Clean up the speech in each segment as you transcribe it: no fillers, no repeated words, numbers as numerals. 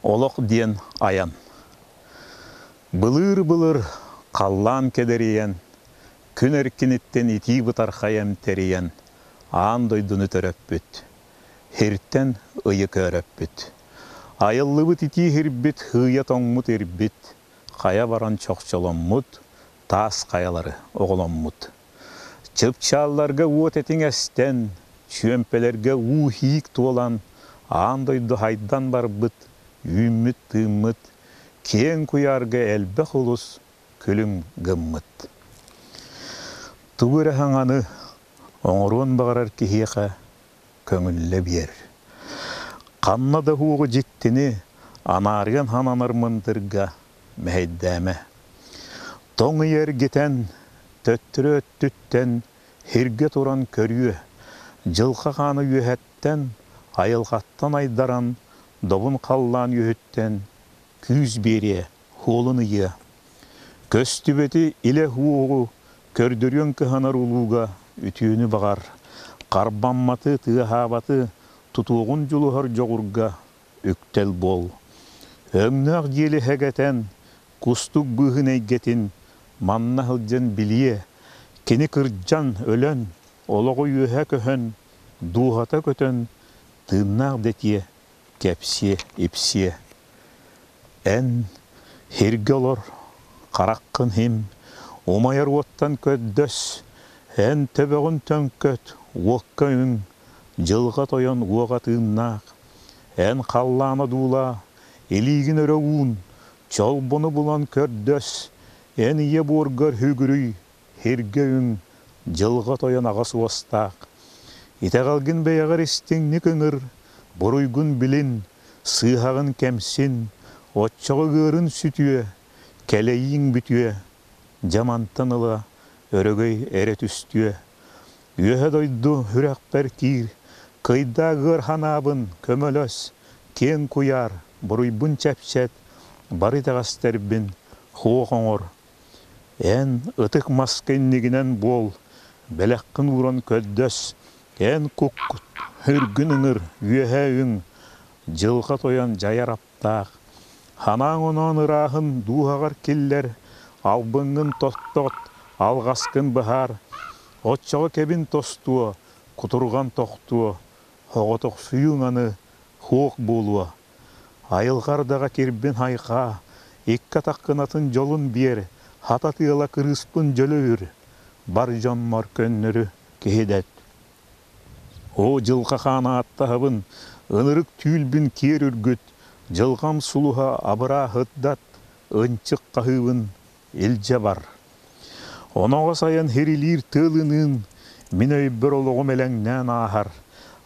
Олох диэн айан. Былыыр-былыр халлаан кэдэрийэн, күн эркиниттэн итии бытархай эмтэрийэн аан дойдуну төрөппүт. Һиртэн ыйы көөрөппүт. Айыллыбыт итии һирбит һыыйа тоҥмут ирбит, хайа баран чохчоломмут, таас хайалары оҕоломмут. Чыпчаалларга уот этиҥ эстэн, чүөмпэлэргэ уу һиик туолан, аан дойду хайдан барбыт, үүммүт-тыыммыт, киэҥ куйаарга элбэх улус күлүм гыммыт. Тугу эрэ саҥаны оҥоруон баҕарар киһиэхэ көҥүллэ биэр. Ханна да уоҕу дьиктини анаарыан хананар мындырга мэһэйдээмэ. Тоҥ ыйы эргитэн, төттөрү өттүттэн һиргэ туран көрүө, дьылҕа хаана үөһэттэн, айылҕаттан айдаран, добун халлаан үөһүттэн күүс биэриэ, хуолун ыйыа. Көстүбэти илэ уоҕу көрдөрүөн кыһанар улууга үтүөнү баҕар, харбамматы, тыаһаабаты тутуоҕун дьулуһар дьоҕурга үктэл буол. Өҥнөөх диэли хэгэтэн, кустук быыһын эйгэтин манна сылдьан билиэ, кини кырдьан, өлөн, олоҕу үөһэ көһөн, дууһата көтөн, тыыннаах дэтиэ, кэпсиэ-ипсиэ. Эн һиргэ олор, хараххын иһим, умайар уоттан көрдөс, эн төбөҕүн төҥкөт, уокка үҥ, дьылҕа тойон уоҕа тыыннаах, эн халлаана дуулаа, илиигин өрө уун, чолбону булан көрдөс, эн ийэ буоргар үгүрүй, һиргэ үҥ, дьылҕа тойон аҕас уостаах. Итэҕэлгин бэйэҕэр истиҥник ыҥыр, буруйгун билин, сыыһаҕын кэмсин, оччоҕо ыарын сүтүө, кэлэйииҥ бүтүө, дьэ мантан ыла өрөгөй эрэ түстүө. Үөһэ дойду үрэхпэр киир, кыйдаа ыар ханаабын көмөлөс, киэҥ куйаар, буруйбун чэпчэт, бары итэҕэстэрбин хуох оҥор. Эн ытык маска иннигинэн буол, бэлэххин ууран көрдөс, эн куккут үргүн ыҥыр, үөһэ үҥ, дьылҕа тойон дьайар аптаах. Санааҥ-оноон ырааһын дууһаҕар киллэр, албыҥҥын тохтот, алҕаскын быһаар, оччоҕо кэбин тостуо, кутурҕан тохтуо, оҕотохсуйууҥ аны хуох буолуо. Айылҕа ардаҕа кирбин хайҕаа, икки атаххын дьолун биэр, хата тыала кырыыспын дьөлө үр, бар дьоммор көннөрү киһи дэт. Оо, дьылҕа хаан ааттаһабын, ынырык түүл-бүн киэр үргүт, дьылҕам сулуһа абыраа һыддат, ынчык хаһыыбын илдьэ бар. Оноҕос айан һирилиир тыалыныын мин өйбөр олоҕум элэҥнээн ааһар.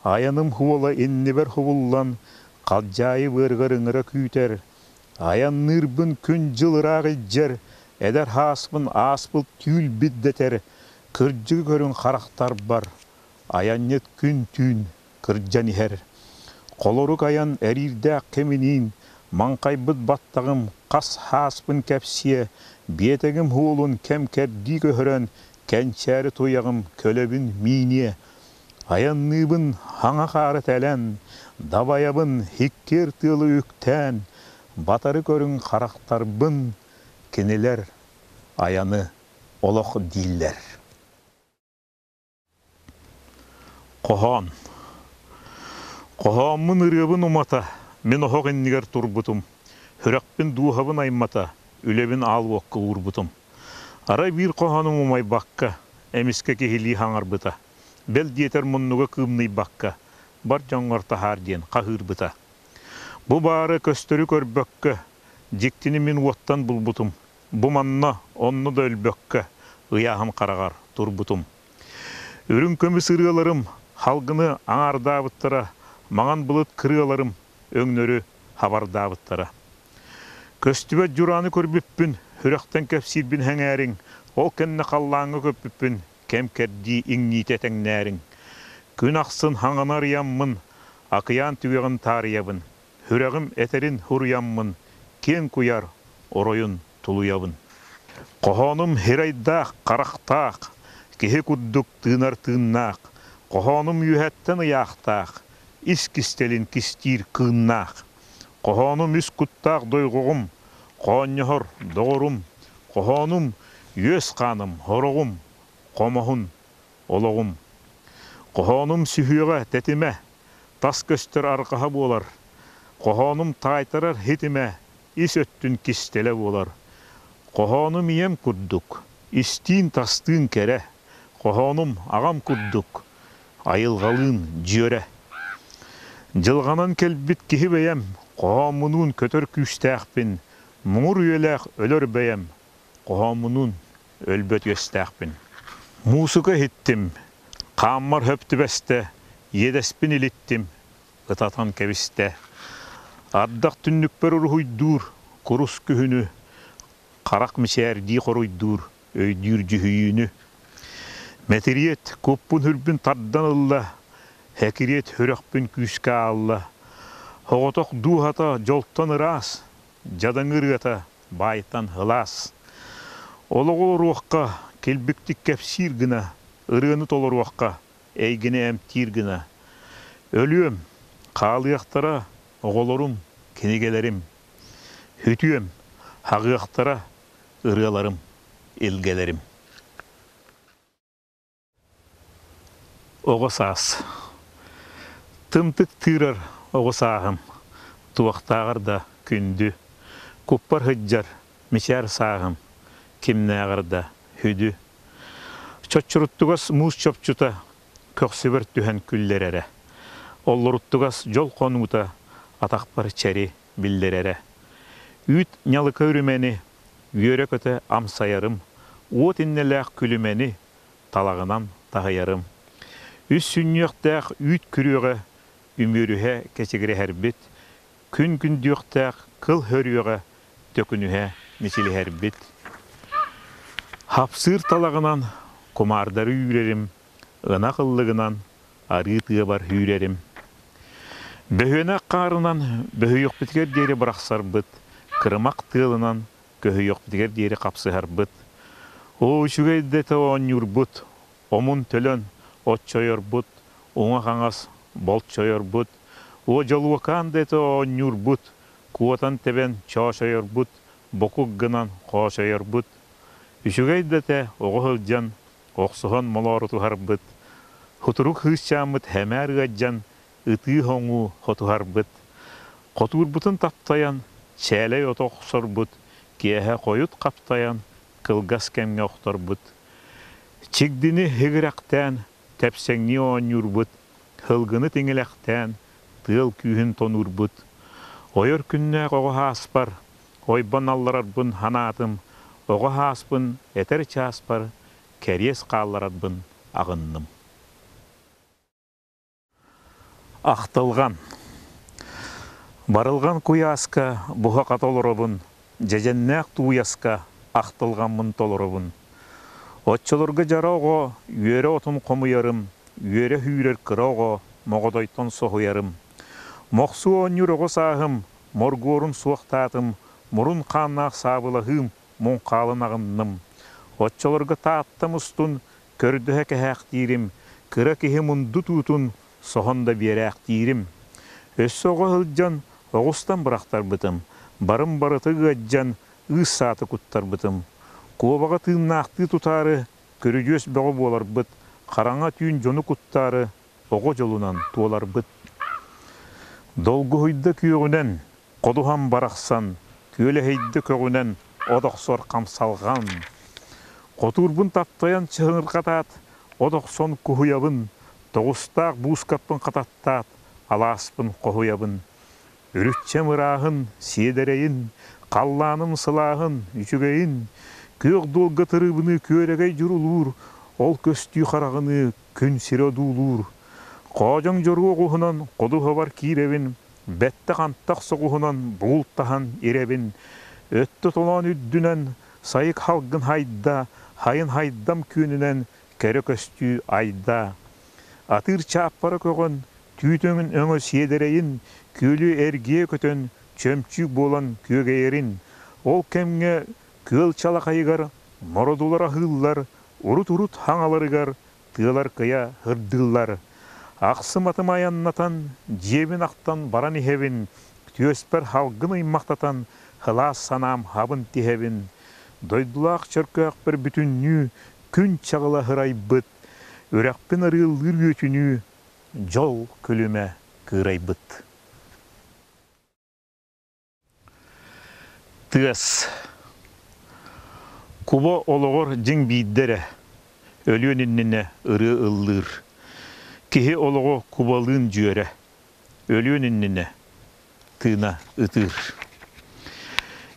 Айаным хуола иннибэр хубуллан, халдьаайы быарыгар ыҥыра күүтэр. Айанныырбын күн-дьыл ыраах илдьэр, эдэр һааспын ааспыт түүл бит дэтэр, кырдьыгы көрүҥ харахтарбар, айанньыт күн-түүн кырдьан иһэр. Холорук айан эриирдээх кэминиин, маҥхайбыт баттаҕым хас һааспын кэпсиэ, биэтэгим уолун кэм-кэрдии көһөрөн, кэнчээри туйаҕым көлөбүн мииниэ. Айанныыбын хаҥа хаары тэлэн, дабайабын иккиэр тыалы үктээн, батары көрүҥ харахтарбын, кинилэр айаны олох дииллэр. Хоһоон Хоһооммун ырыабын умата, мин оһох иннигэр турбутум, сүрэхпин дууһабын аймата, үлэбин аал уокка уурбутум. Арай биир хоһоонум умайбакка, эмискэ киһилии хаҥарбыта, бэл диэтэр муннуга кыымныйбакка, бар дьоҥҥор таһаар диэн хаһыырбыта. Бу баары көстөрү көрбөккө, дьиктини мин уоттан булбутум, бу манна онно да өлбөккө, ыйааһын хараҕар турбутум. Үрүҥ көмүс ырыаларым халгыны аҥаардаабыттара, маҥан былыт кырыаларым өҥнөрү хабардаабыттара. Көстүбэт дьурааны көрбүппүн, сүрэхтэн кэпсиирбин сэҥээриҥ, ол кэннэ халлааҥҥа көппүппүн кэм-кэрдии иҥниитэ тэҥнээриҥ. Күн ахсын хаҥаны арыйаммын, акыйаан түгэҕин таарыйабын, сүрэҕим этэрин суруйаммын, киэҥ куйаар оройун тулуйабын. Хоһоонум һирайдаах, харахтаах, киһи курдук тыынар тыыннаах, хоһоонум үөһэттэн ыйаахтаах, ис кистэлин кистиир кыыннаах. Хоһоонум үс куттаах дойҕоҕум, хоонньоһор доҕорум, хоһоонум үөс хааным, хороҕум, хомоһун, олоҕум. Хоһоонум сүһүөҕэ тэтимэ, тас көстөр арҕаһа буолар. Хоһоонум таайтарар хитимэ, ис өттүн кистэлэ буолар. Хоһоонум ийэм курдук, истиин-тастыын кэрэ. Хоһоонум аҕам курдук, айылҕалыын дьүөрэ. Дьылҕанан кэлбит киһи бэйэм, хоһооммунуун көтөр күүстээхпин, муҥур үйэлээх өлөр бэйэм, хоһооммунуун өлбөт үөстээхпин. Муусука иһиттим, хааммар хөп түбэстэ, иэдэспин илиттим, ытатан кэбистэ. Ардах түннүкпэр уруһуйдуур курус күһүнү, харах мичээрдии хоруйдуур өйдүүр дьүһүйүүнү. Мэтириэт куппун-хүрбүн тардан ылла, Хэкириэт сүрэхпин күүскэ аалла. Соҕотох дууһата дьолтон ыраас, дьадаҥы ырыата баайтан һылаас. Олоҕу олоруохха, килбиктик кэпсиир гына, ырыаны толоруохха, эйгини эмтиир гына. Өлүөм, хаалыахтара оҕолорум, кинигэлэрим. Үтүөм, хаҕыахтара ырыаларым, илгэлэрим. Оҕо саас. Тымтык тыырар оҕо сааһым, туохтааҕар да күндү. Куппар сылдьар мичээр сааһым, кимнээҕэр да сүдү. Чоччуруттугас муус чопчута көхсүбэр түһэн күллэрэрэ. Оллоруттугас дьол хонуута атахпар чэри биллэрэрэ. Үүт ньалыка үрүмэни үөрэ-көтө амсайарым, уот иннэлээх күлүмэни талаҕынан таһыйарым. Үс сүнньүөхтээх үүт күрүөҕэ үмүөрүһэ кэчигирэһэрбит, күн күндүөхтээх кыл хөрүөҕэ төкүнүһэ мичилиһэрбит. Хапсыыр талаҕынан кумаардары үүрэрим, ынах ыллыгынан арыы тыабар үүрэрим. Бөһүөнэх хаарынан бөһүйүөхпүтүгэр диэри бырахсарбыт, кырымах тыалынан көһүйүөхпүтүгэр диэри хапсыһарбыт. Оо, үчүгэй да этэ оонньуурбут, омун-төлөн оччойорбут, уҥа-хаҥас болчойорбут, уо дьолуокаан да этэ оонньуурбут, куотан тэбэн чоочойорбут, бокук гынан хоочойорбут. Үчүгэй да этэ оҕо сылдьан охсуһан молоорутуһарбыт, Кутурук кыысчааммыт хэмээр ыаддьан, ытыы-хоҥуу хотуһарбыт. Хотуурбутун таптайан, чээлэй ото охсорбут, киэһэ хойут хаптайан, кылгас кэмҥэ охторбут. Чигдини хигирэхтээн, тэпсэҥнии оонньуурбут, һылгыны тиҥилэхтээн, тыал күүһүн тонуурбут. Ойор күннээх оҕо ааспар, ойбон алларарбын ханаатым, оҕо ааспын этэр чааспар кэриэс хаалларарбын аҕынным. Ахтылҕан Барылҕан куйааска буһа-хата олоробун, дьэдьэннээх тууйаска ахтылҕаммын толоробун. Оччолорго дьара оҕо үөрэ отун хомуйарым, үөрэ сүүрэр кыра оҕо моҕотойтон соһуйарым. Мохсуо оонньуур оҕо сааһым, моргуорун суохтаатым, мурун хааннаах саабылаһыым муҥхаалын аҕынным. Оччолорго Тааттам устун көрдөһө кэһээхтиирим, кыра киһи мунду туутун соһон да биэрээхтиирим. Өссө оҕо сылдьан оҕустан бырахтарбытым, барым барыта ыаддьан ыыс сааты куттарбытым. Куобаҕы тыыннаахтыы тутаары көрүдьүөс бөҕө буоларбыт, хараҥа түүн дьону куттаары оҕо дьолунан туоларбыт. Долгуһуйда күөҕүнэн, ходуһам барахсан, күөлэһийдэ көҕүнэн от охсор хамсалҕан. Хотуурбун таптайан чыһыҥырҕатаат, от охсон куһуйабын, тоҕустаах буускаппын хататтаат, алааспын хоһуйабын. Үрүччэм ырааһын, сиэдэрэйин, халлааным сылааһын, үчүгэйин, күөх дуолга тырыбыныы күөрэгэй дьурулуур, ол көстүү хараҕыныы күн сирэ одуулуур. Хоодьоҥ дьоруо оҕуһунан ходуһабар киирэбин, бэттэх антах соҕуһунан бултаһан ирэбин, өттө толоон үрдүнэн сайык халгын хайда, хайын хайдам күөнүнэн кэрэ көстүү айда. Атыыр чааппара көҕөн, түүтүҥүн өҥө сиэдэрэйин, күөлү эргийэ көтөн, чөмчүүк буолан күөгэйэрин, ол кэмҥэ күөл чалахайыгар мородулар аһыыллар, урут-урут хаҥаларыгар тыалар кыйа ырдыыллар. Ахсым атым айаннатан, дьиэбин ахтан баран иһэбин. Түөспэр халгын ыймахтатан, Һылаас санаам хабын тиһэбин. Дойдулаах Чөркөөхпөр бүтүннүү Күн чаҕыла һырайбыт, Үрэхпин арыаллыыр үөтүнүү Дьол күлүмэ кыырайбыт. Тыас Куба олоҕор дьиҥ биирдэ эрэ, өлүөн иннинэ ырыа ыллыыр. Киһи олоҕо кубалыын дьүөрэ, өлүөн иннинэ тыына ытыыр.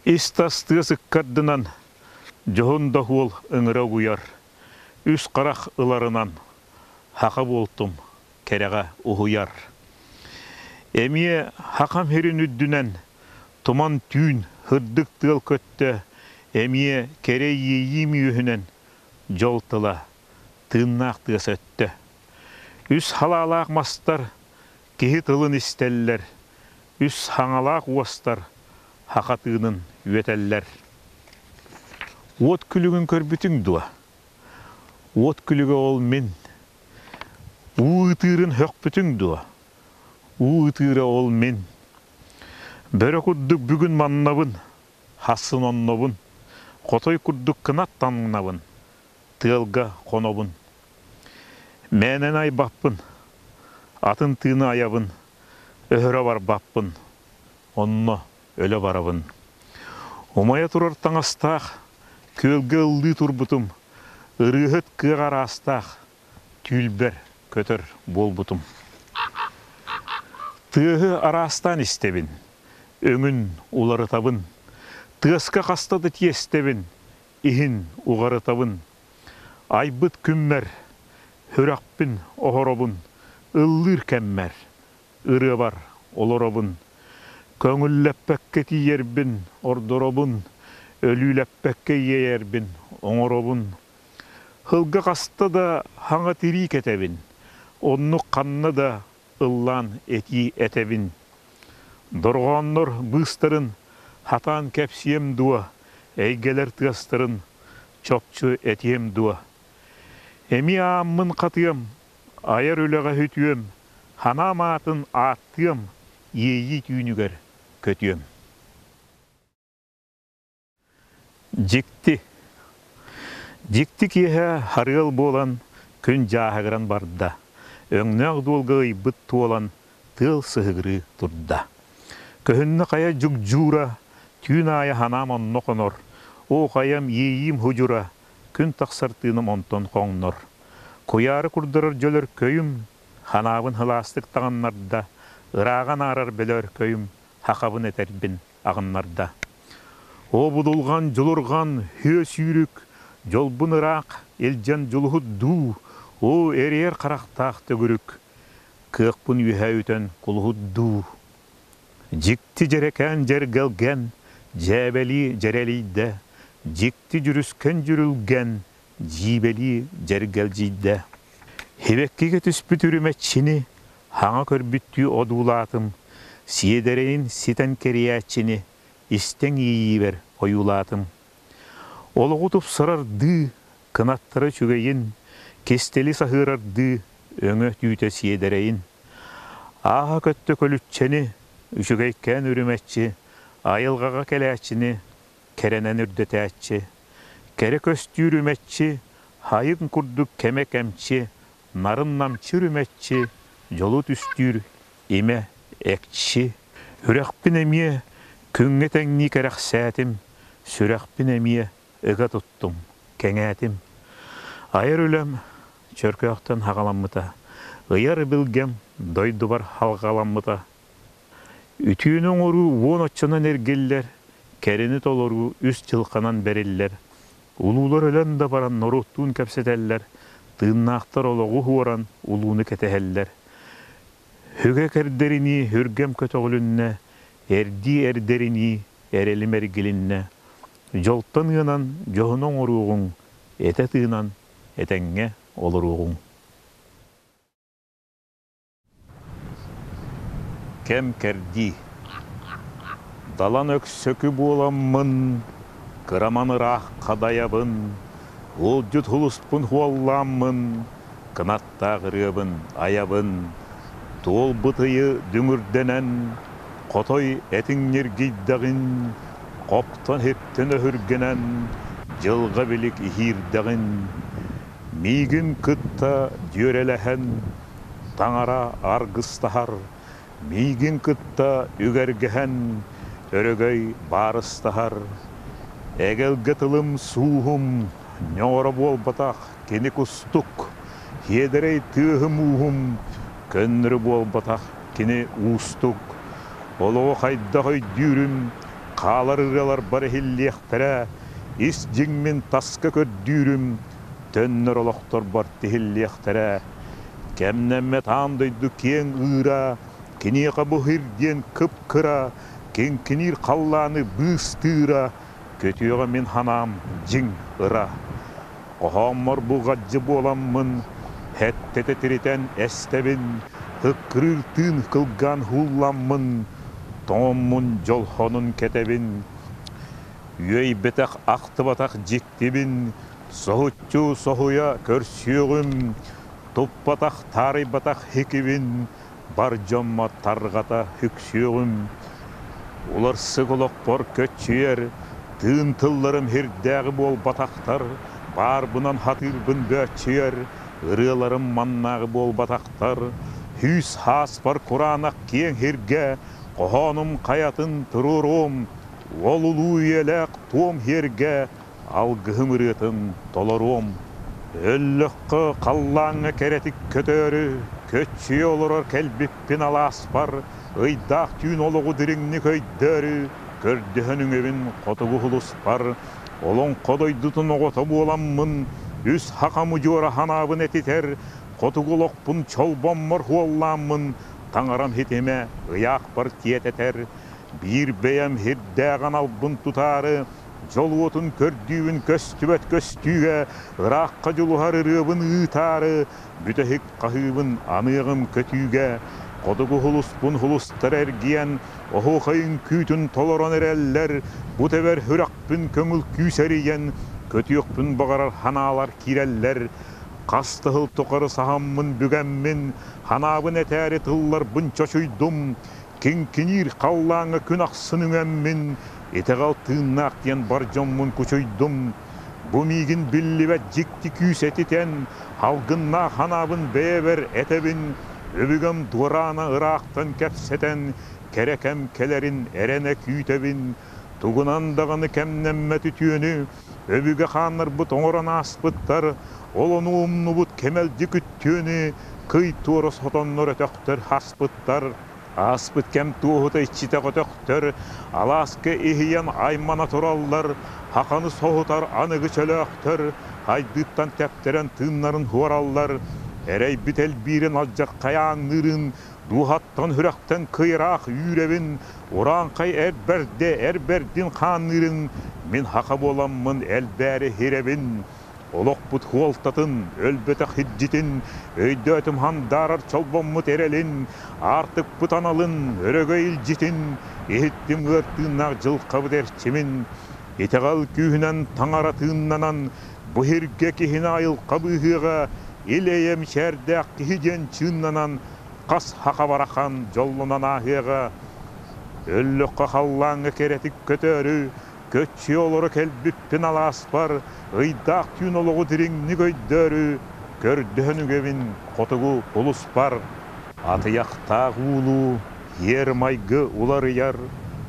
Ис-тас тыас ыккардынан дьоһун да уол ыҥыра угуйар, үс харах ыларынан һаха буолтум кэрэҕэ уһуйар. Эмиэ хахам сирин үрдүнэн туман түүн һырдык тыал көттө, эмиэ кэрэ иэйиим үөһүнэн дьол тыла, тыыннаах тыас өттө. Үс халаалаах мастар киһи тылын истэллэр, үс хаҥалаах уостар хаха тыынын үөтэллэр. Уот күлүгүн көрбүтүҥ дуо? Уот күлүгэ ол мин. Уу ытыырын һөхпүтүҥ дуо? Уу ытыыра ол мин. Бөрө курдук бүгүн маннабын, хассын оннобун, хотой курдук кынат таҥнабын, тыалга хонобун. Мээнэни айбаппын, атын тыыны айабын, өһөрө барбаппын, онно өлө барабын. Умайа турар таҥастаах, күөлгэ ыллыы турбутум, ырыаһыт кыах араастаах, түүлбэр көтөр буолбутум. Тыаһы араастаан истэбин, өҥүн уларытабын, тыаска хаста да тиэстэбин, иһин уҕарытабын. Айбыт күммэр, сүрэхпин оһоробун, ыллыыр кэммэр, ырыабар олоробун. Көҥүллэппэккэ тиийэрбин ордоробун, өлүүлэппэккэ иэйэрбин оҥоробун. Сылга хаста да хаҥа тирии кэтэбин, оннук ханна да ыллаан этии этэбин. Дорҕооннор быыстарын хатаан кэпсиэм дуо, эйгэлэр тыастарын чопчу этиэм дуо? Эмиэ ааммын хатыам, айар үлэҕэ үтүөм, ханаам аатын ааттыам, иэйии түүнүгэр көтүөм. Дьикти. Дьикти киэһэ харыал буолан, күн дьааһыгыран барда. Өҥнөөх дуолга ыйбыт туолан, тыал сыһыгырыы турда. Көһүннэ хайа дьугдьуура, түүн аайы ханаам онно хонор. Оо, хайам иэйиим худьура, күн тахсар тыыным онтон хоҥнор. Куйаары курдарар дьөлөркөйүм, ханаабын һылаастык таҥыннарда, ырааҕа анаарар бөлөөркөйүм, хахабын этэрбин аҕыннарда. Оо, будулҕан, дьулурҕан, үө сүүрүк, дьолбун ыраах илдьэн дьулуһут дуу, оо, эриэр харахтаах төгүрүк, кыахпын үөһэ үтэн кулуһут дуу. Дьикти дьэрэкээн дьэргэлгэн, дьээбэлии дьэрэлийдэ, дьикти дьүрүскэн дьүрүлгэн, дьиибэлии дьэргэлдьийдэ. Сибэккигэ түспүт үрүмэччини хаҥа көрбүттүү одуулаатым, сиэдэрэйин ситэн кэрийээччини истэҥ иэйиибэр ойуулаатым. Олоҕу тупсарардыы, кынаттара үчүгэйин, кистэли саһыарардыы өҥө түүтэ сиэдэрэйин. Ааһа көттө көлүччэни, үчүгэйкээн үрүмэччи, айылҕаҕа кэлээччини кэрэнэн үрдэтээччи, кэрэ көстүү үрүмэччи, хайын курдук кэмэ кэмчи, нарын-намчы үрүмэччи, дьолу түстүүр имэ экчи. Үрэхпин эмиэ күҥҥэ тэҥнии кэрэхсээтим, сүрэхпин эмиэ ыга туттум, кэҥээтим. Айар үлэм Чөркөөхтөн хаҕаламмыта, ыйар билгэм дойдубар халҕаламмыта. Үтүөнү оҥоруу уон оччонон эргиллэр, кэрэни толоруу үс дьылҕанан бэриллэр. Улуулар өлөн да баран норуоттуун кэпсэтэллэр, тыыннаахтар олоҕу уһуоран улууну кэтэһэллэр. Үгэ кэрдэринии үргэм көтөҕүлүннэ, эрдии эрдэринии эрэлим эргилиннэ. Дьолтон ыанан дьоһуну оҥоруоҕуҥ, этэ тыынан этэҥҥэ олоруоҕуҥ. Кэм-кэрдии Далан өксөкү буоламмын, кыраман ыраах хадайабын, Уолдьут һулуспун һуоллааммын, кынаттаах ырыабын айабын, Туолбут ыйы дүҥүрдэнэн, Хотой этиҥ ньиргийдэҕин, хоптон-иптэн өһүргэнэн, дьылҕа билик иһиирдэҕин. Миигин кытта дьүөрэлэһэн, таҥара аргыстаһар, миигин кытта үгэргэһэн, өрөгөй баарыстаһар. Эгэлгэ тылым сууһум, ньоҕоро буолбатах кини кустук, Сиэдэрэй тыаһым-ууһум, көннөрү буолбатах кини уустук. Олоҕу хайдах өйдүүрүм, хаалар ырыаларбар иһиллиэхтэрэ, ис дьиҥмин таска көрдүүрүм, төннөр олохторбор тиһиллиэхтэрэ. Кэмнэммэт аан дойду киэҥ ыыра, киниэхэ бу сир диэн кып-кыра, киҥкиниир халлааны быыстыыра, көтүөҕэ мин санаам дьиҥ ыра. Хоһооммор булҕадьы буоламмын, сэттэтэ тиритэн эстэбин, ыккырыыр тыын кылгаан һуулламмын, тоҥоммун дьолхонун кэтэбин. Үөйбэтэх, ахтыбатах дьиктибин, соһуччу соһуйа көрсүөҕүм, туппатах, таарыйбатах хикибин, бар дьоммо тарҕата үксүөҕүм. Уларсык олохпор көччүйэр, тыын тылларым һирдээҕи буолбатахтар, баарбынан хатыырбын бөөччүйэр, ырыаларым маннааҕы буолбатахтар, Сүүс һааспар кураанах киэҥ һиргэ, хоһоонум хайатын туруоруом, уол улуу үйэлээх туом һиэргэ алгыһым ырыатын толоруом. Өллөххө халлааҥҥа кэрэтик көтөөрү, көччүйэ олорор кэлбиппин алааспар, ыйдаах түүн олоҕу дириҥник өйдөөрү, көрдөһөн үҥэбин хотугу сулуспар, олоҥхо дойдутун оҕото буоламмын, үс сахам удьуора санаабын этитэр, хотугу олохпун чолбоммор хуоллааммын, таҥарам ситимэ ыйаахпар тиэтэтэр, биир бэйэм һирдээх аналбын тутаары, Дьол уотун көрдүүбүн көстүбэт көстүүгэ, ыраахха дьулуһар ырыабын ыытаары, бүтэһик хаһыыбын аныаҕым көтүүгэ, хотугу һулуспун һулустар эргийэн, оһуохай үҥкүүтүн толорон эрэллэр, бу тэбэр сүрэхпин көҥүл күүс эрийэн, көтүөхпүн баҕарар санаалар киирэллэр. Хас да сыл тухары саһаммын бүгэммин, санаабын этээри тылларбын чочуйдум, Киҥкиниир халлааҥҥа күн ахсын үҥэммин, итэҕэл тыыннаах диэн бар дьоммун кучуйдум. Бу миигин биллибэт дьикти күүс этитэн, алгыннаах анаабын бэйэбэр этэбин, өбүгэм дуораана ыраахтан кэпсэтэн, кэрэ кэм кэлэрин эрэнэ күүтэбин. Тугунан даҕаны кэмнэммэт үтүөнү өбүгэ хааннарбыт оҥорон ааспыттар, ол ону умнубут кэмэлдьи күттүөнү кый туора сотоннор өтөхтөр хаспыттар. Ааспыт кэм туоһута иччитэх өтөхтөр алааска иһийэн аймана тураллар, хаханы соһутар аныгы чөлөөхтөр хайдыыттан тэптэрэн тыыннарын уораллар, эрэйбит элбиирин алдьархай ааҥныырын дууһаттан сүрэхтэн кыйраах үүрэбин, урааҥхай эр бэрдэ эр бэрдин хаанныырын мин хаха буоламмын элбээри иһирэбин. Олохпут хуолтатын, өлбөтөх илдьитин, өйдөөтүм хандаарар чолбоммут эрэлин, аартыкпыт аналын, өрөгөй илдьитин, иһиттим ыар тыыннаах дьылҕабыт эрчимин. Итэҕэл күүһүнэн таҥара тыыннанан, бу сиргэ киһини айылҕа быыһыаҕа, ил-эйэ мичээрдээх киһи диэн чыыннанан, хас саха барахан дьоллонон ааһыаҕа. Өллөххө халлааҥҥа кэрэтик көтөөрү, Көччүйэ олоро кэлбиппин алааспар, ыйдаах түүн олоҕу дириҥник өйдөөрү, көрдөһөн үгэбин хотугу улуспар. Атыйахтаах уулуу, һиэр-майгы уларыйар,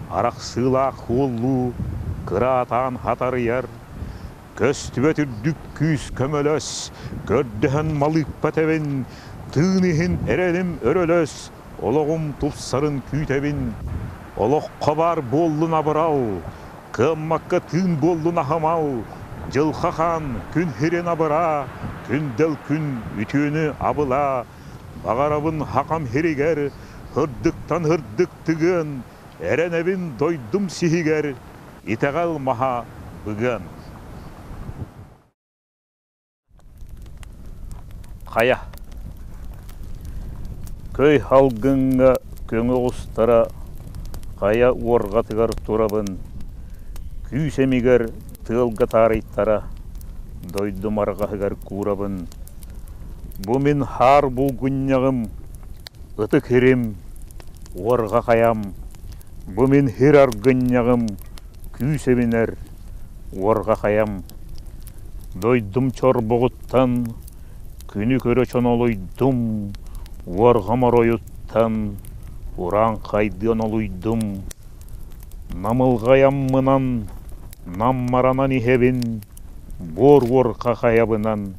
арахсыылаах уоллуу, кыраатаан хатарыйар. Көстүбэт үрдүк күүс көмөлөс, көрдөһөн малыыппат эбин, тыын иһин эрэлим өрөлөс, Олоҕум тупсарын күүтэбин, олоххо баар буоллун абырал, кыаммакка тыын буоллун аһымал, дьылҕа хаан күн сирин абыраа, күндэл күн үтүөнү абылаа, баҕарабын хахам сиригэр, һырдыктан һырдык тыгыан, эрэнэбин дойдум сиһигэр, итэҕэл маһа быгыан. Хайа, көй салгыҥҥа көҥү оҕустара хайа уорҕатыгар турабын, күүс эмигэр тыалга таарыйтара дойдум арҕаһыгар куурабын. Бу мин хаар булгунньаҕым, ытык сирим, уорҕа хайам. Бу мин һир аргынньаҕым, күүс эбинэр уорҕа хайам. Дойдум чорбоҕуттан күнү көрө чонолуйдум, уорҕам оройуттан урааҥхайдыан олуйдум. Намылҕайаммынан, наммаранан иһэбин, буор уорҕа хайабынан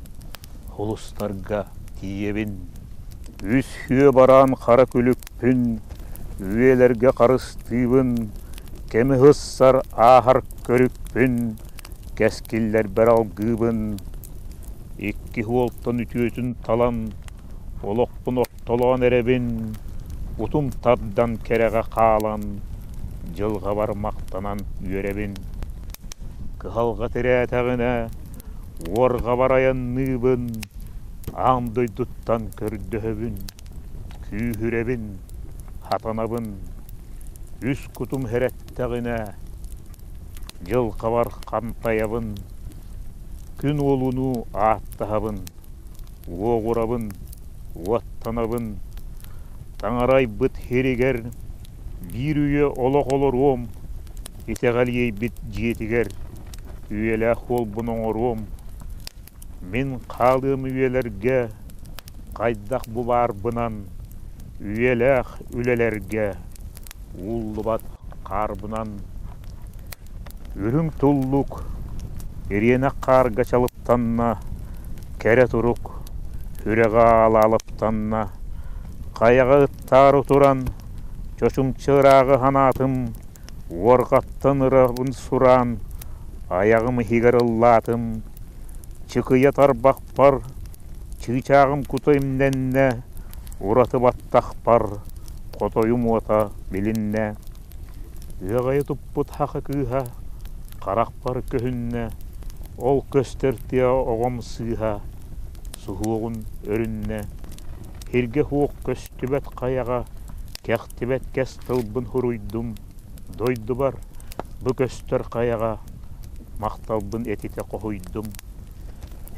Улустарга тиийэбин. Үс үө бараан хара күлүкпүн, үйэлэргэ харыстыыбын, кэми ыссар ааһар көрүкпүн, кэскиллэрбэр алгыыбын. Икки уолтан үтүөтүн талан, олохпун ортолоон эрэбин, утум тардан кэрэҕэ хаалан, дьылҕабар махтанан үөрэбин. Кыһалҕа тирээтэҕинэ, Уорҕабар айанныыбын, аан дойдуттан көрдөһөбүн, күүһүрэбин, хатанабын, үс кутум хэрэттэҕинэ, дьылҕабар хантайабын, күн уолунуу ааттаһабын, уоҕурабын, уоттанабын, таҥара айбыт һиригэр биир үйэ олох олоруом, итэҕэл иэйбит дьиэтигэр Үйэлээх уолбун оҥоруом, мин хаалыам үйэлэргэ, хайдах бу баарбынан, үйэлээх үлэлэргэ ууллубат хаарбынан. Үрүҥ туллук ириэнэх хаарга чалыптанна, кэрэ турук сүрэҕэ аалаалаптанна, хайаҕа ыттаары туран, чочумча ырааҕы санаатым, Уорҕаттан ырабын сураан, айаҕым иһигэр ыллаатым, чыкыйа тарбахпар, чыычааҕым кута имнэннэ, ураты баттахпар хотойум уота билиннэ. Ыаҕайа туппут хаха кыыһа харахпар көһүннэ, ол көстөр тыа оҕом сыыһа суһуоҕун өрүннэ. Һиргэ суох көстүбэт хайаҕа Кэхтибэт кэс тылбын суруйдум, дойдубар бу көстөр хайаҕа махталбын этитэ хоһуйдум.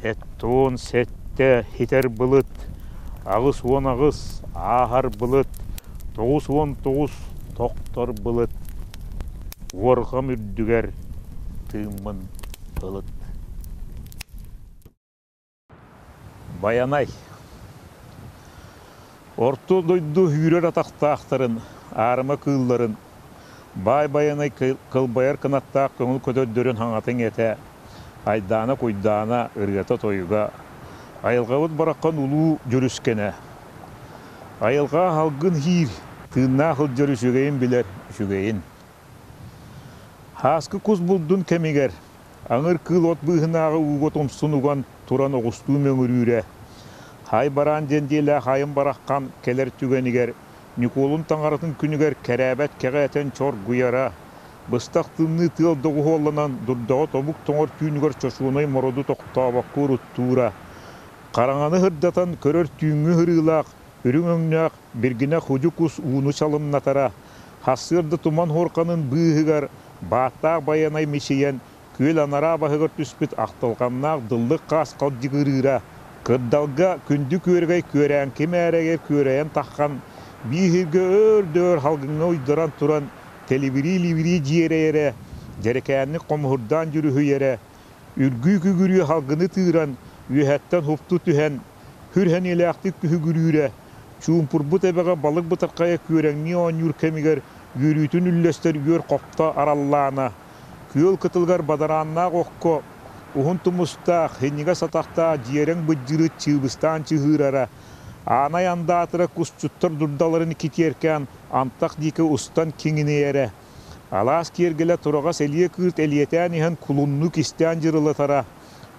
Сэттуон сэттэ хитэр былыт, 88 ааһар былыт, 99 тохтор былыт, уорҕам үрдүгэр тыыммын ылыт. Байанай Орто дойду үүрэр атахтаахтарын, аарыма кыылларын, баай Байанай кылбайар кынаттаах көҥүл көтөрдөрүн хаҥатын этэ, айдаана-куйдаана, ырыата-тойуга, айылҕабыт бараххан улуу дьүрүскэнэ. Айылҕа аһалгын иһиир, тыыннаах сылдьар үчүгэйин билэр үчүгэйин. Һааскы кус булдун кэмигэр Аҥыр кыыл от быыһынааҕы ууга тумсун уган туран оҕустуу мөҥүрүүрэ. Һай бараан диэн диэлээх айым бараххан кэлэр түгэнигэр Ньукуолун таҥаратын күнүгэр кэрээбэт кэҕэ этэн чоргуйара, быстах тымныы тыал доҕуһуолланан дурдаҕа тобук тоҥор түүнүгэр чочуонай мороду тохтообокко уруттуура. Хараҥаны сырдатан көрөр түүҥҥү ырыылаах, үрүҥ өҥнөөх биргинэ худьу кус ууну чалымнатара, Сарсыарда туман хуорканын быыһыгар бааттаах Байанай мичийэн, күөл анараа баһыгар түспүт ахтылҕаннаах дыллык хаас халдьыгырыыра, кырдалга күндү күөрэгэй күөрээҥки мээрэгэр күөрэйэн таххан, бииһиргэ өөр да өр халгыҥҥа уйдаран туран тэлибирии-либирии дьиэрэйэрэ, дьэрэкээнник хомуһурдаан дьүрүһүйэрэ, үргүү-күгүрүү халгыны тыыран, үөһэттэн хупту түһэн, Хүр сэниэлээхтик күһүгүрүүрэ, чуумпурбут эбэҕэ балык бытархайа күөрэҥнии оонньуур кэмигэр үөрүүтүн үллэстэр үөр хопто араллаана, күөл кытылыгар бадарааннаах окко уһун тумустаах, синньигэс атахтаах дьиэрэҥ быдьырыт чыыбыстаан чыһыырара, аанай андаатыра кусчуттар дурдаларын китиэркээн антах диэки устан киҥинэйэрэ, алаас киэргэлэ тураҕас элиэ кыырт элиэтээн иһэн кулуннуу кистээн дьырылатара,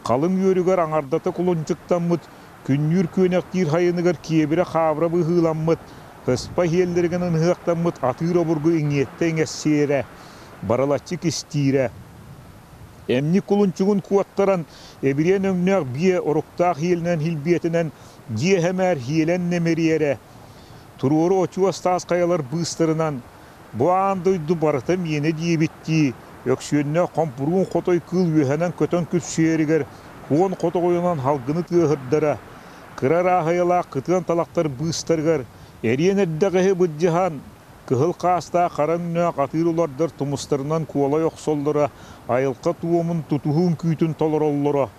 Халыҥ үөрүгэр аҥардата кулунчуктаммыт, күннүүр күөнэхтиир хайыныгар киэбирэ-хаабыра быһыыламмыт, ыспа иһиэллэригэр ыһыахтаммыт атыыр обургу иҥиэттэ иҥэссиэрэ, барылаччы кистиирэ. Эмньик кулунчугун куоттаран, эбириэн өҥнөөх биэ оруктаах иэлинэн илбиэтинэн дьиэ сэмээр хиэлэн нэмириэрэ, туруору очуос таас хайалар быыстарынан Бу аан дойду барыта миэнэ диэбиттии, өксүөннээх хомпуруун хотой кыыл үөһэнэн көтөн күпсүйэригэр уон хотоҕойунан салгыны тыаһырдара, кыра ырааһыйалаах кытыан талахтар быыстарыгар эриэн эрдэҕэһи быдьаһан, Кыһыл хаастаах хара өҥнөөх атыыр улардар тумустарынан куолай охсоллоро, айылҕа туомун тутуһуу үҥкүүтүн толороллоро.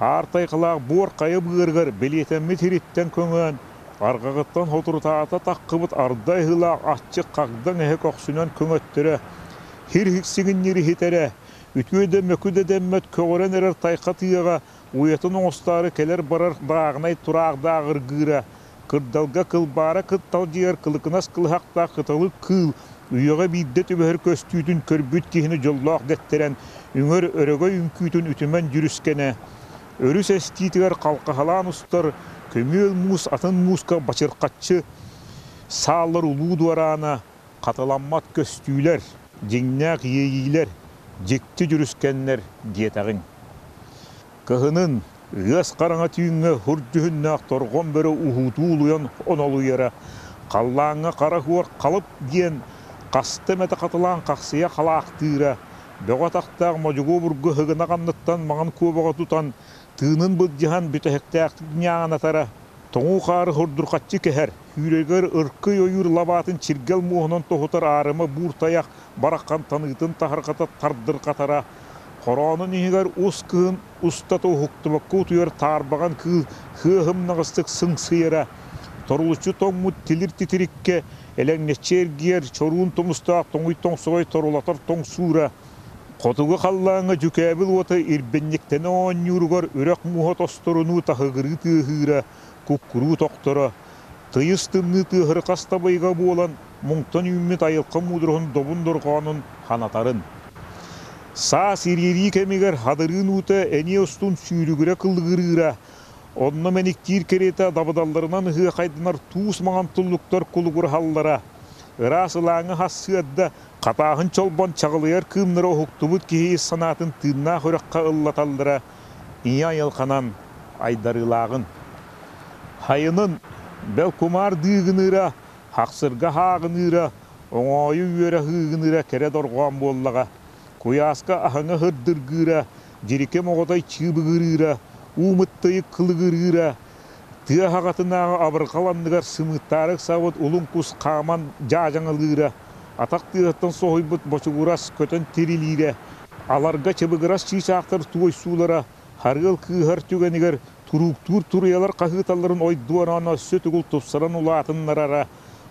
Аар тайҕалаах буор хайа быарыгар бэлиэтэммит сириттэн көҥөөн, арҕаҕыттан соторутааҕыта таххыбыт арда аһыылаах аччык хагдаҥ эһэ көхсүнэн көҥөттөрө, хир сигинньир иһитэрэ, үтүө да мөкү да дэммэт көҕөрөн эрэр тайха тыаҕа уйатын оҥостоору кэлэр-барар дааҕынай тураах дааҕыргыыра, кырдалга кылбаара кытталдьыйар кылыкынас кылыһахтаах кыталык кыыл үйэҕэ биирдэ түбэһэр көстүүтүн көрбүт киһини дьоллоох дэттэрэн, үҥэр өрөгөй үҥкүүтүн үтүмэн дьүрүскэнэ, өрүс эстиитигэр халҕаһалаан устар көмүөл муус атын мууска бачырхаччы сааллар улуу дуораана, хатыламмат көстүүлэр, дьиҥнээх иэйиилэр, дьикти дьүрүскэннэр диэтэҕиҥ. Кыһынын ыас хараҥа түүҥҥэ хур дьүһүннээх торҕон бөрө уһуутуу улуйан онолуйара, халлааҥҥа хара хуор халып диэн хаста эмэтэ хатылаан хахсыйа халаахтыыра, бөҕө атахтаах модьугу обургу ыһыгына ханныттан маҥан куобаҕы тутан, тыынын былдьаһан бүтэһиктээхтик ньааҥынатара, тоҥуу хаары хурдурхаччы кэһэр, сүүрэгэр ыркый ойуур лабаатын чиргэл муоһунан тоһутар аарыма буур тайах бараххан таныытын таһырҕата тардырҕатара, хороонун иһигэр ус кыһын устата уһуктубакка утуйар таарбаҕан кыыл хыаһымнаҕастык сыҥсыйара, торулуччу тоҥмут тилир титириккэ элэҥнэччи эргийэр чоруун тумустаах тоҥуй тоҥсоҕой торулатар тоҥсуура, хотугу халлааҥҥа дьүкээбил уота ирбинньиктэнэ оонньууругар үрэх мууһа тосторунуу таһыгырыы тыаһыыра, куккуруу тохторо, тыйыс тымныы тыаһырҕас табайга буолан муҥтан үүммүт айылҕа муудуруһун добун дорҕоонун ханатарын. Саас ириэрии кэмигэр хадырыын уута эниэ устун сүүрүгүрэ кылыгырыыра, онно мэниктиир кэриэтэ дабыдалларынан ыһыахайданар туус маҥан туллуктар кулугураһаллара, ыраас ылааҥы хассыарда хатааһын чолбон чаҕылыйар кыымнара уһуктубут киһи ис санаатын тыыннаах үрэххэ ыллаталлара ийэ айылҕанан айдарыылааҕын. Хайынын бэл кумаар дыыгыныыра, хахсырга хааҕыныыра, оҥоойу үөрэ ыһыыгыныыра кэрэ дорҕоон буоллаҕа. Куйааска аһыҥа һырдыргыыра, дьирикэ моҕотой чыыбыгырыыра, уу мыттыйык кылыгырыыра, тыа аһаҕатынааҕы абырҕал анныгар сымыыттаары ыксаабыт улун кус хааман дьаадьаҥалыыра, атах тыаһыттан соһуйбут бочугурас көтөн тирилиирэ, аларга чыбыгырас чыычаахтар туойсуулара, харыал кыыһар түгэнигэр турууктуур туруйалар хаһыыталларын ойдуораан өссө тугул тупсаран улаатыннарара,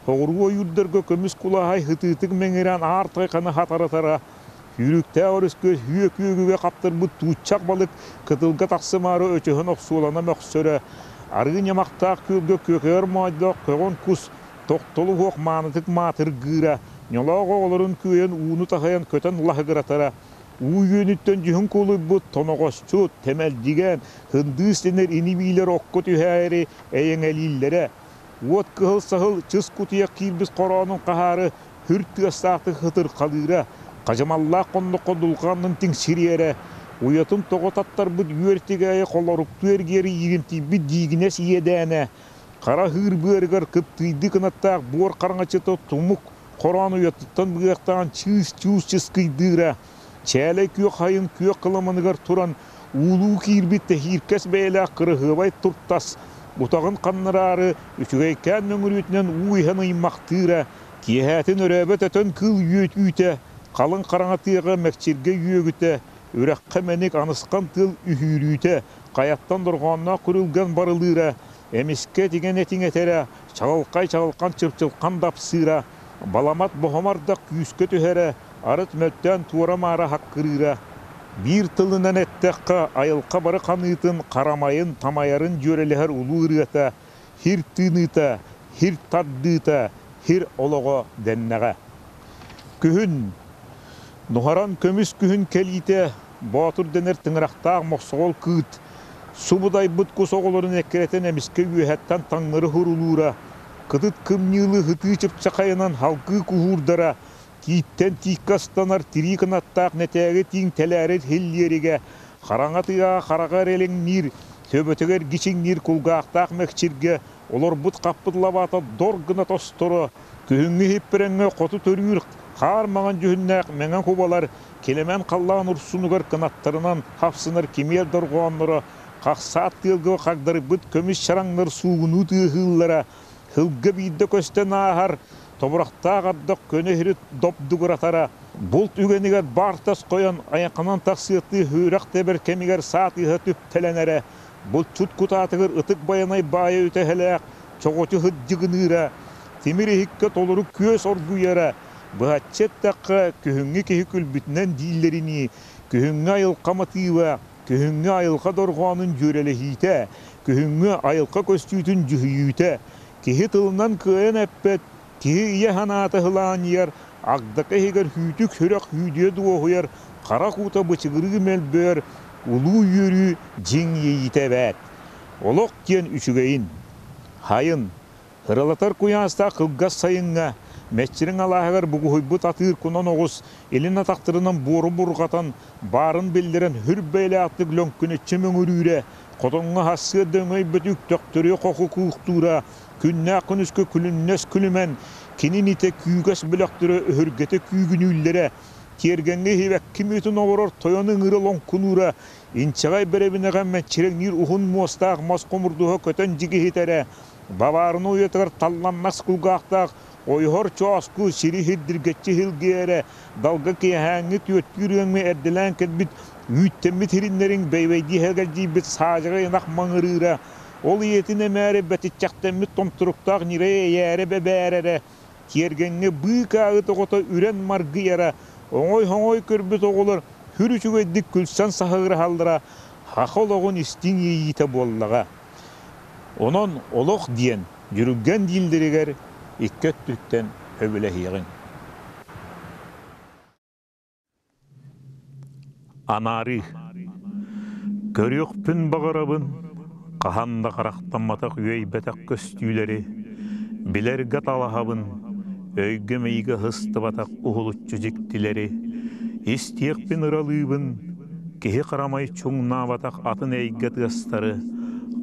оҕуруо ойуурдарга көмүс кулаһай һытыытык мэҥирээн аар тайҕаны хатаратара, сүүрүктээх өрүскэ үө күөгүгэ хаптарбыт тууччах балык кытылга тахсымаары өчөһөн охсуолана мөхсөрө, арыы ньамахтаах күөлгэ күөкэйэр моойдоох көҕөн кус тохтолу суох маанытык маатыргыыра, ньолоох оҕолорун күөйэн ууну таһыйан көтөн лаһыгыратара, уу үөнүттэн дьүһүн куолуйбут тоноҕосчут, тэмэлдьигэн, һындыыс дэнэр ини-биилэр окко түһээри эйэҥэлииллэрэ, уот кыһыл саһыл чыс кутуйах киирбит хороонун хаһаары хүр тыастаахтык хытырхалыыра, хадьымаллаах хонноххо дулҕаннын тиҥсириэрэ, уйатын тоҕо таттарбыт үөр тигээйи холоруктуу эргиэри ииримтийбит диигинэс иэдээнэ, хара ыһыыр быарыгар кыптыыйдыы кынаттаах буор хараҥаччыта тумук хороон уйатыттан быгыахтаан чыыс-чуус чыскыйдыыра, чээлэй күөх хайын күөх кыламаныгар туран уулуу киирбит тэһииркэс бэйэлээх кыраһыабай туртас утаҕын ханнараары үчүгэйкээн мөҥүрүүтүнэн уу иһэн ыймахтыыра, киэһээтин өрөөбөт өтөн кыыл үөтүүтэ, халыҥ хараҥа тыаҕа мэкчиргэ үөгүтэ, үрэххэ мэник анысхан тыал үһүүрүүтэ, хайаттан дорҕоонноох күрүлгэн барылыыра, эмискэ этигэн этиҥ этэрэ, чаҕылхай чаҕылхан чыпчылхан дапсыыра, баламат боһомор да күүскэ түһэрэ, арыт мөлтөөн туора-маара хаккырыыра. Биир тылынан эттэххэ, айылҕа бары ханыытын, харамайын, тамайарын дьүөрэлэһэр улуу ырыата, хир тыыныыта, хир тардыыта, хир олоҕо дэннэҕэ. Күһүн, нуһаран көмүс күһүн кэлиитэ, Боотур дэнэр тыҥырахтаах мохсоҕол кыыт, субудайбыт кус оҕолорун эккирэтэн эмискэ үөһэттэн таҥнары һурулуура, кытыт кымньыылыы һытыы чыпчахайынан халгыы куһуурдара, тииттэн тииккэ ыстанар тирии кынаттаах нэтээги тииҥ тэлээрэр һиллиэригэ, хараҥа тыаҕа хараҕа эрэлиҥниир, төбөтүгэр гичиҥниир кулгаахтаах мэкчиргэ олорбут хаппыт лабаата дор гына тосторо, күһүҥҥү иһиппэрэҥҥэ хоту төрүүр хаар маҥан дьүһүннээх мэҥэ кубалар килэмэн халлаан урсунугар кынаттарынан хапсынар кимиэл дорҕоонноро, хахсаат тыалга хагдарыйбыт көмүс чараҥнар суугунуу тыаһыыллара, сылга биирдэ көстөн ааһар. тобурахтаах ардах көнө иһири добдугуратара, булт үгэнигэр баартас хойон айахханан тахсыаттыы үрэх тэбэр кэмигэр саа тыаһа түптэлэнэрэ, булчут кутаатыгар ытык байанай баайа үтэһэлээх чоҕочу сырдьыгыныыра, тимир иһиккэ толору күөс оргуйара, быһаччы эттэххэ, күһүҥҥү киһи күлбүтүнэн дииллэринии, күһүҥҥү айылҕа матыыба, күһүҥҥү айылҕа дорҕоонун дьүөрэлэһиитэ, күһүҥҥү айылҕа көстүүтүн дьүһүйүүтэ, киһи тылынан кыайан эппэт, киһи ийэ санаата ыһылаанньыйар, агдака иһигэр сүүтүк сүрэх сүүдүйэ дуоһуйар, харах уута бычыгырыы мөлбөөр, улуу үөрүү дьиҥ иэйиитэ эбээт. Олох диэн үчүгэйин. Хайын, ыралатар куйаастаах кылгас сайыҥҥа мэччирэҥ алааһыгар бугуһуйбут атыыр кунан оҕус илин атахтарынан буору бурҕатан, баарын биллэрэн сүр бэйэлээхтик лөҥкүнэччи мөҥүрүүрэ, хотоҥҥо сарсыарда өҥөйбөт үктөхтөрүө хоху кууктуура, күннээх күнүскү күлүннэс күлүмэн, кининитэ күүгэс бөлөхтөрө өһүргэтэ күүгүнүүллэрэ, тиэргэҥҥэ иһибэкки мүөтүн олорор тойон ыҥыра лоҥкунуура, инчэҕэй бэрэбинэҕэ мэччирэҥниир уһун муостаах мас хомурдуһа көтөн дьигиһитэрэ, бабаарыны уйатыгар талланнас кулгаахтаах ойоһор чооску сири сирдиргэччи иһилгийэрэ, далга киэһээҥҥи түөртүүр ыаҥҥа эрдэлээн кэлбит үүттэммит иһириннэриҥ бэйбэйдии эгэлдьийбит саадьаҕай ынах маҥырыыра, ол ийэтин эмээри бэтиччэхтэммит томторуктаах ньирэй эйээрэ бэбээрэрэ, тиэргэҥҥэ быыкааҕы тоҕото үрэн маргыйара, оҥой-хоҥой көрбүт оҕолор сүр үчүгэйдик күлсэн саһыгыраһаллара саха олоҕун истиҥ иэйиитэ буоллаҕа. Онон олох диэн дьүрүлгэн дииллэригэр икки өттүттэн сөбүлэһиэҕиҥ. Анаарыы Көрүөхпүн баҕарабын, хаһан да харахтамматах үөйбэтэх көстүүлэри, билэргэ талаһабын, өйгө-мэйигэ сыстыбатах уһулуччу дьиктилэри, истиэхпин ыралыыбын, киһи харамай чуҥнаабатах атын эйгэ тыастары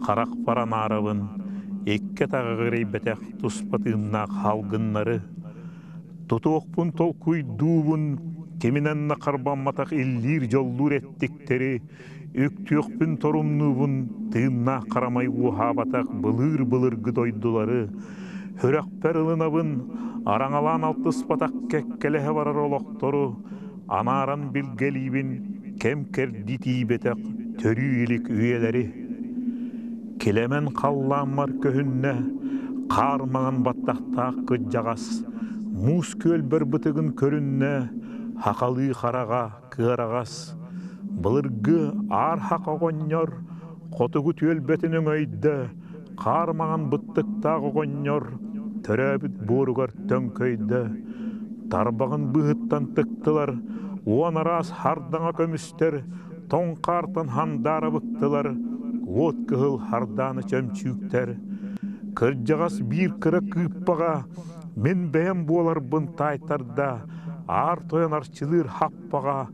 харахпар анаарабын, икки атаҕы эрэйбэтэх туспа тыыннаах салгыннары Тутуохпун толкуйдуубун, киминэн да харбамматах иллиир-дьоллуур эттиктэри, үктүөхпүн торумнуубун, тыыннаах харамай уоһаабатах былыыр-былыргы дойдулары, сүрэхпэр ылынабын, араҥалаан алтыспатах кэккэлэһэ барар олохтору, анааран билгэлиибин, кэм-кэрдии тиийбэтэх төрүү илик үйэлэри. Килэмэн халлааммар көһүннэ, хаар маҥан баттахтаах кырдьаҕас, муус күөлбэр бытыгын көрүннэ, хахалыы хараҕа кыараҕас. Былыргы аар хах оҕонньор хотугу түөлбэтин өҥөйдө, хаар маҥан быттыктаах оҕонньор төрөөбүт буоругар төҥкөйдө. Тарбаҕын быыһыттан тыктылар, уон араас хардаҥа көмүстэр, тоҥ хаартан хандаара быктылар, уот кыһыл хардааны чөмчүүктэр. Кырдьаҕас биир кыра кыыппаҕа мин бэйэм буоларбын таайтарда, аар тойон арчылыыр хаппаҕа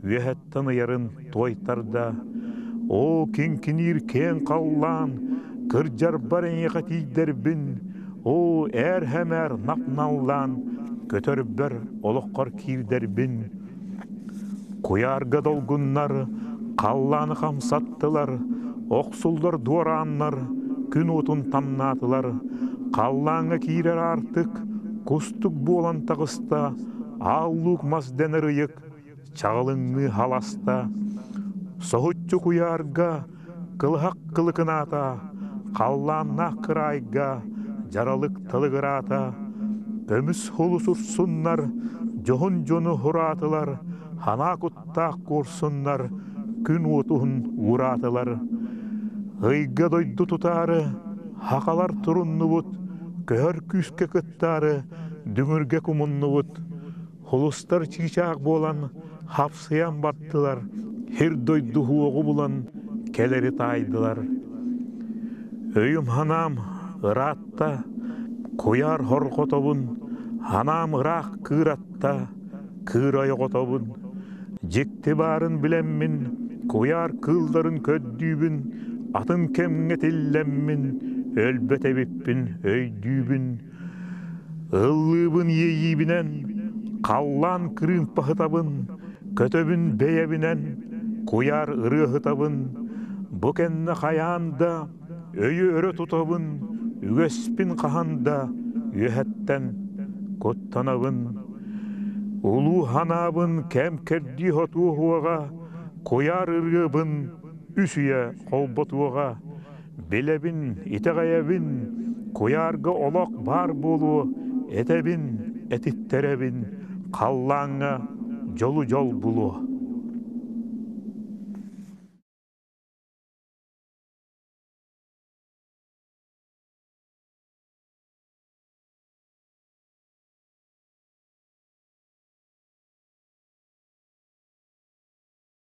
үөһэттэн ыйарын туойтарда. Оо, киҥкиниир киэҥ халлаан, кырдьарбар эйиэхэ тиийдэрбин, оо, ээр-хэмээр нап-наллаан, көтөрбөр олоххор киирдэрбин. Куйаарга долгуннар халлааны хамсаттылар, охсуллар дуорааннар күн уотун тамнаатылар, халлааҥҥа киирэр аартык кустук буолан таҕыста, аал луук мас дэнэр ыйык чаҕылыҥныы халаста, соһуччу куйаарга кылыһах кылыкынаата, халлааннаах кыраайга дьаралык тылыгыраата, көмүс сулус урсуннар дьоһун дьону хураатылар, ханаа куттаах куорсуннар күн уотуһун уураатылар. Ыйга дойду тутаары хахалар туруннубут, көһөр күүскэ кыттаары дүҥүргэ кумуннубут, Холустар чыычаах буолан хапсыйан бардылар, сир-дойду уоҕу булан кэлэри таайдылар. Өйүм-санаам ыраатта, куйаар хорҕотобун, санаам ыраах кыыратта, кыырай оҕотобун. Дьикти баарын билэммин, куйаар кыылларын көрдүүбүн, атын кэмҥэ тиллэммин, өлбөт эбиппин өйдүүбүн. Ыллыыбын иэйиибинэн, халлаан кырыымпаһытабын, көтөбүн бэйэбинэн, куйаар ырыаһытабын, бу кэннэ хайаан да өйү өрө тутабын, үгэспин хаһан да үөһэттэн. Куттанабын, улуу санаабын кэм-кэрдии хотуоһуоҕа, куйаар ырыабын үс үйэ холботуоҕа. Билэбин, итэҕэйэбин, куйаарга олох баар буолуо, этэбин, этиттэрэбин, халлааҥҥа дьолу дьол булуо.